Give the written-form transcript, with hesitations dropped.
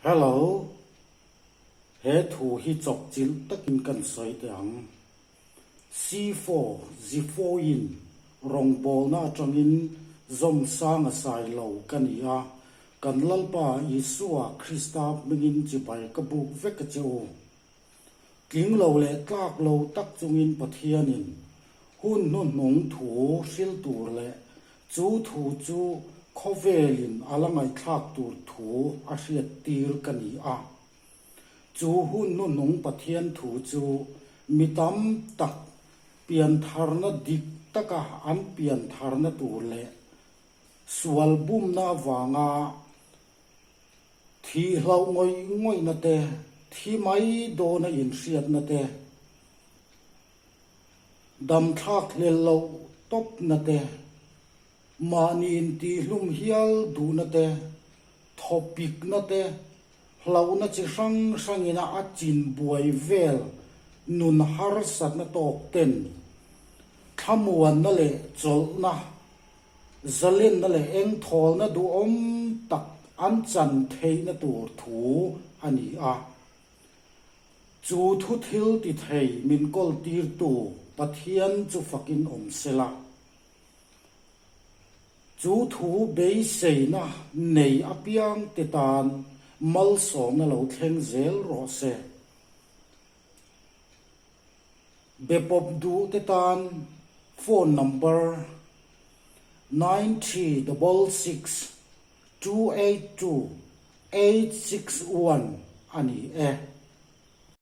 Hello, he thu hi chawpchilh takin kan sawi teh ang. C-four, Zifoin, rawngbawlna atangin zawmsang a sai lo ka ni a, kan Lalpa Isua Krista hmingin chibai ka buk vek a che u. Tling lo leh tlak lo tak chungin Pathianin hun hnuhnung thu hril tur leh chu thu chu khawvelin a la ngaihthlak tur thu a hriattir ka ni a. Chu hun hnuhnung Pathian thu chu mi tam tak piantharna dik taka an piantharna tur leh sual bumna avanga Thih hlauh ngawih ngawihna te, thi mai dawna inhriatna te, damthlak hlel loh tawpna te, mahni intihhlum hial duhna te, thawpikna te, hlauhna chi hrang hrangina a chin buai vel nun harsatna tawk ten thlamuanna leh chawlhna Zalenna leh engthawlna duhawm tak an chan theihna tur thu a ni a. Chu thu thil ti thei min kawltirtu Pathian chu fakin awm sela. Chu thu beiseina nei apiangte tan malsawmna lo thleng zel rawh se. Be pawp duh te tan phone number 9366 282 861 a ni e.